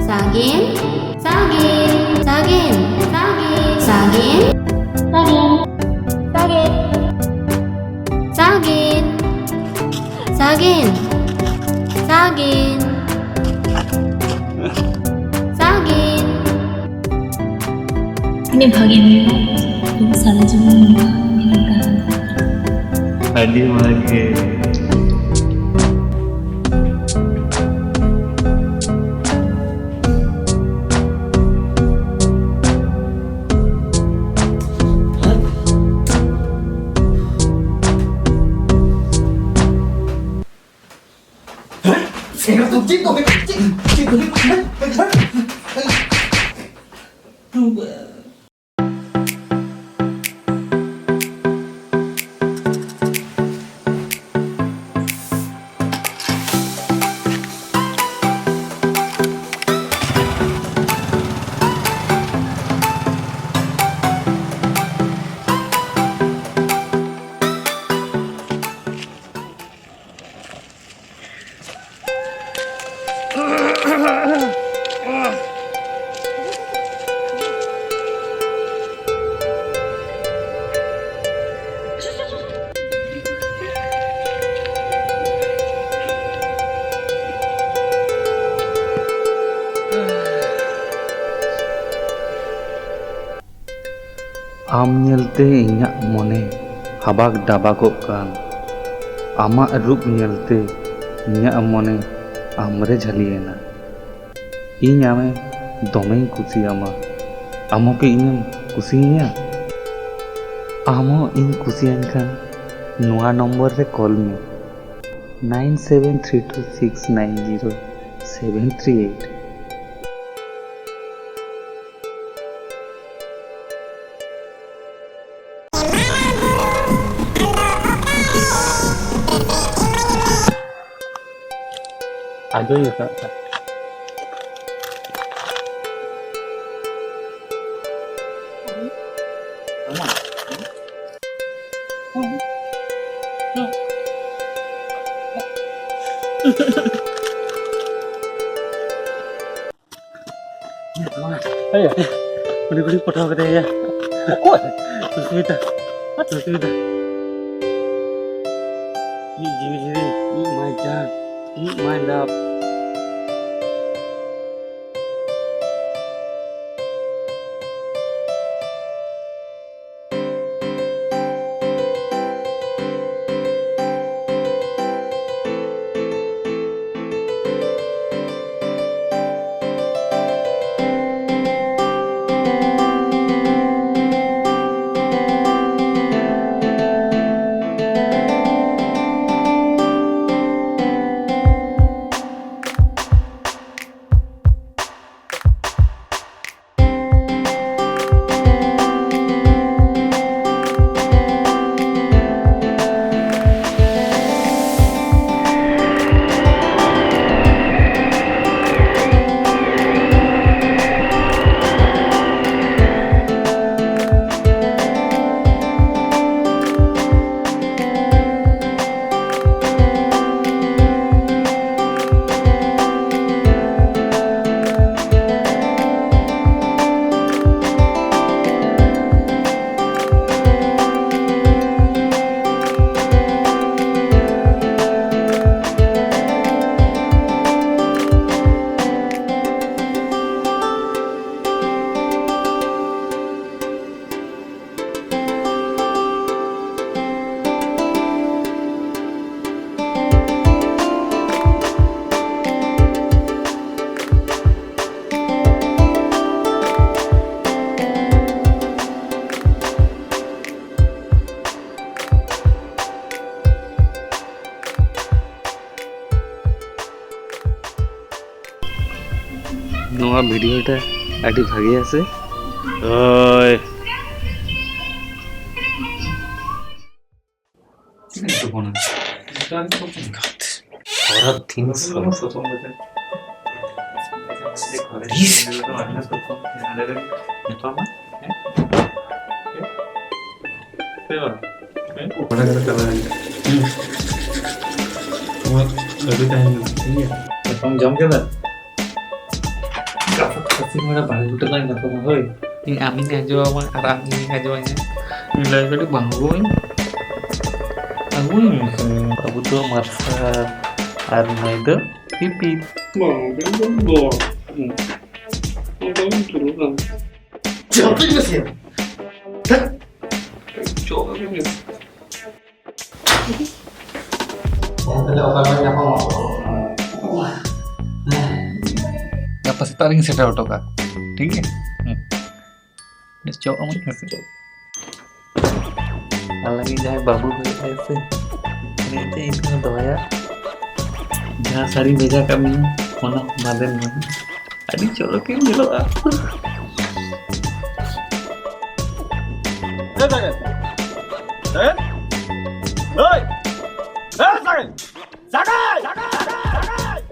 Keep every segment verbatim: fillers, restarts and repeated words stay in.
ᱥᱟᱜᱮᱱ, ᱥᱟᱜᱮᱱ, ᱥᱟᱜᱮᱱ, ᱥᱟᱜᱮᱱ, ᱥᱟᱜᱮᱱ, ᱥᱟᱜᱮᱱ, ᱥᱟᱜᱮᱱ, ᱥᱟᱜᱮᱱ, ᱥᱟᱜᱮᱱ, ᱥᱟᱜᱮᱱ᱾ ᱛᱤᱱᱟᱹᱜ ᱵᱷᱟᱜᱮ ᱦᱩᱭᱩᱜᱼᱟ, ᱤᱧ ᱥᱟᱨᱟ ᱡᱤᱵᱚᱱ ᱱᱚᱝᱠᱟ ᱢᱮᱱᱟᱜ ᱛᱟᱦᱮᱱᱟ᱾ ᱟᱹᱰᱤ ᱵᱷᱟᱜᱮ᱾ ᱟᱢ ᱧᱮᱞᱛᱮ ᱤᱧᱟᱹᱜ ᱢᱚᱱᱮ ᱦᱟᱵᱟᱠ ᱰᱟᱵᱟᱠᱚᱜ ᱠᱟᱱ, ᱟᱢᱟᱜ ᱨᱩᱯ ᱧᱮᱞᱛᱮ ᱤᱧᱟᱹᱜ ᱢᱚᱱᱮ ᱟᱢᱨᱮ ᱡᱷᱟᱹᱞᱤᱭᱮᱱᱟ᱾ ᱤᱧ ᱟᱢᱮ ᱫᱚᱢᱮᱧ ᱠᱩᱥᱤᱭᱟᱢᱟ, ᱟᱢ ᱦᱚᱸ ᱠᱤ ᱤᱧᱮᱢ ᱠᱩᱥᱤᱭᱟᱹᱧᱟ? ᱟᱢ ᱦᱚᱸ ᱤᱧ ᱠᱩᱥᱤᱭᱟᱹᱧ ᱠᱷᱟᱱ ᱱᱚᱣᱟ ᱱᱚᱢᱵᱚᱨ ᱨᱮ ᱠᱚᱞ ᱢᱮ, nine seven three two six nine zero seven three eight᱾ ᱟᱫᱚᱧ ᱨᱟᱠᱟᱵ ᱠᱟᱜ᱾ ᱟᱭᱳ᱾ ᱩᱱᱤ ᱠᱩᱲᱤ ᱯᱚᱴᱟᱣ ᱠᱟᱫᱮᱭᱟ᱾ ᱚᱠᱚᱭ? ᱥᱩᱥᱢᱤᱛᱟ᱾ ᱥᱩᱥᱢᱤᱛᱟ᱾ ᱤᱧ ᱡᱤᱣᱤ ᱡᱤᱣᱤ, ᱤᱧ my ᱡᱟᱱ, ᱤᱧ my love᱾ ᱱᱚᱣᱟ ᱵᱷᱤᱰᱤᱭᱳ ᱴᱟ ᱟᱹᱰᱤ ᱵᱷᱟᱜᱮᱭᱟ ᱥᱮ? ᱦᱳᱭ᱾ ᱦᱚᱨᱚᱨ ᱛᱷᱤᱢ ᱥᱚᱝ᱾ ᱛᱤᱥ? ᱚᱱᱟ ᱠᱟᱛᱷᱟ ᱪᱟᱵᱟ ᱞᱮᱱ ᱜᱮ᱾ ᱟᱢᱟᱜ ᱟᱹᱰᱤ ᱛᱟᱦᱮᱱ ᱠᱟᱱᱟ, ᱴᱷᱤᱠ ᱜᱮᱭᱟ? ᱫᱟᱠᱟᱢ ᱡᱚᱢ ᱠᱮᱫᱟ? ᱥᱤᱧ ᱵᱮᱲᱟ ᱵᱟᱲᱮ ᱵᱩᱴᱟᱹ ᱞᱟᱝ ᱧᱟᱯᱟᱢᱟ, ᱦᱳᱭ᱾ ᱤᱧ ᱟᱢᱤᱧ ᱟᱸᱡᱚᱢᱟ ᱟᱨ ᱟᱢ ᱤᱧ ᱟᱸᱡᱚᱢᱟᱹᱧᱟ᱾ ᱤᱧ ᱞᱟᱹᱭ ᱠᱟᱹᱴᱤᱡ ᱵᱟᱝ ᱟᱹᱜᱩᱭ᱾ ᱟᱹᱜᱩᱭ ᱢᱮᱥᱮ᱾ ᱟᱵᱚ ᱫᱚ ᱢᱟᱨᱥᱟᱞ ᱟᱨ ᱱᱩᱭ ᱫᱚ ᱯᱤᱯᱤ᱾ ᱵᱟᱝ, ᱵᱟᱝ, ᱵᱟᱝ᱾ ᱦᱩᱸ᱾ ᱚᱱᱠᱟ ᱜᱮᱢ ᱪᱚᱞᱚᱜ ᱠᱟᱱᱟ᱾ ᱪᱮᱫ ᱦᱚᱸ ᱵᱟᱹᱧ ᱢᱮᱥᱮᱭᱟ᱾ ᱦᱮᱸ? ᱪᱚᱞᱚᱜ ᱠᱟᱱᱟ᱾ ᱜᱟᱯᱟ ᱥᱮᱛᱟᱜ ᱨᱤᱧ ᱥᱮᱴᱮᱨ ᱦᱚᱴᱚ ᱠᱟᱜᱼᱟ, ᱴᱷᱤᱠ ᱜᱮᱭᱟ? ᱦᱩᱸ᱾ ᱵᱮᱥ, ᱪᱚᱜ ᱟᱹᱢᱟᱹᱧ ᱦᱮᱸ ᱥᱮ᱾ ᱟᱨ ᱞᱟᱹᱜᱤᱫ ᱡᱟᱦᱟᱸᱭ ᱵᱟᱹᱵᱩ ᱦᱩᱭᱩᱜ ᱛᱟᱭᱟ ᱥᱮ, ᱩᱱᱤ ᱢᱤᱫᱴᱮᱱ ᱤᱧ ᱴᱷᱮᱱ ᱫᱚᱦᱚᱭᱟ᱾ ᱡᱟᱦᱟᱸ ᱥᱟᱹᱲᱤᱧ ᱵᱷᱮᱡᱟ ᱠᱟᱜ ᱢᱮᱭᱟ, ᱚᱱᱟ ᱮᱢᱟᱫᱮ ᱢᱮ᱾ ᱟᱹᱰᱤ ᱪᱚᱨᱚᱠᱮᱢ ᱧᱮᱞᱚᱜᱼᱟ᱾ ᱮ ᱥᱟᱜᱮᱱ! ᱮ? ᱳᱭ! ᱮ ᱥᱟᱜᱮᱱ! ᱥᱟᱜᱮᱱ! ᱥᱟᱜᱮᱱ! ᱥᱟᱜᱮᱱ!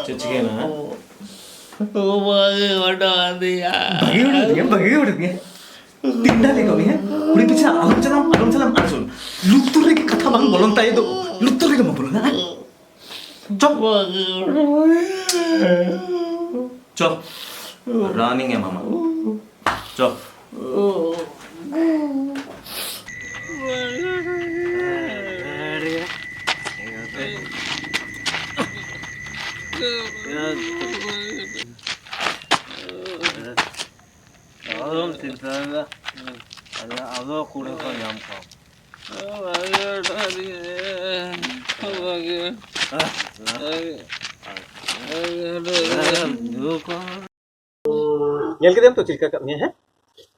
ᱪᱮᱫ ᱪᱤᱠᱟᱹᱭᱮᱱᱟ, ᱦᱮᱸ? ᱵᱷᱟᱜᱮ ᱚᱰᱚᱠ ᱟᱫᱮᱭᱟ᱾ ᱵᱷᱟᱜᱮ ᱚᱰᱚᱠ ᱟᱫᱮᱭᱟ, ᱵᱷᱟᱜᱮ ᱚᱰᱚᱠ ᱟᱫᱮᱭᱟ᱾ ᱛᱤᱱ ᱫᱷᱟᱣ ᱞᱟᱹᱭ ᱠᱟᱜ ᱢᱮᱭᱟ, ᱠᱩᱲᱤ ᱯᱤᱪᱷᱟ ᱟᱞᱚᱢ ᱪᱟᱞᱟᱜ, ᱟᱞᱚᱢ ᱪᱟᱞᱟᱜ, ᱟᱞᱚᱢ ᱪᱟᱞᱟᱜ᱾ ᱞᱩᱛᱩᱨ ᱨᱮᱜᱮ ᱠᱟᱛᱷᱟ ᱵᱟᱝ ᱵᱚᱞᱚᱱ ᱛᱟᱭ ᱫᱚ, ᱞᱩᱛᱩᱨ ᱨᱮᱜᱮ ᱵᱟᱝ ᱵᱚᱞᱚᱱᱟ, ᱦᱮᱸ? ᱪᱚ᱾ ᱵᱷᱟᱜᱮ ᱚᱰᱚᱠ ᱟᱫᱮᱭᱟ᱾ ᱪᱚ, ᱨᱟᱱᱤᱧ ᱮᱢᱟᱢᱟ᱾ ᱪᱚ᱾ ᱟᱞᱚᱢ ᱪᱤᱱᱛᱟᱹᱭᱟ᱾ ᱟᱫᱚ ᱠᱩᱲᱤ ᱠᱚ ᱧᱟᱢ ᱠᱚᱣᱟ᱾ ᱧᱮᱞ ᱠᱮᱫᱟᱢ ᱛᱚ ᱪᱮᱫ ᱞᱮᱠᱟ ᱠᱟᱜ ᱢᱮᱭᱟ, ᱦᱮᱸ?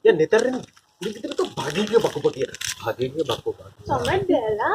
ᱭᱟ, ᱱᱮᱛᱟᱨ ᱨᱮᱱ ᱠᱩᱲᱤ ᱜᱤᱫᱽᱨᱟᱹ ᱫᱚ ᱵᱷᱟᱜᱮ ᱜᱮ ᱵᱟᱠᱚ ᱵᱟᱹᱜᱤᱭᱟ, ᱵᱷᱟᱜᱮ ᱜᱮ ᱵᱟᱠᱚ ᱵᱟᱹᱜᱤᱭᱟ᱾ ᱪᱚᱢᱮ ᱫᱮᱞᱟ᱾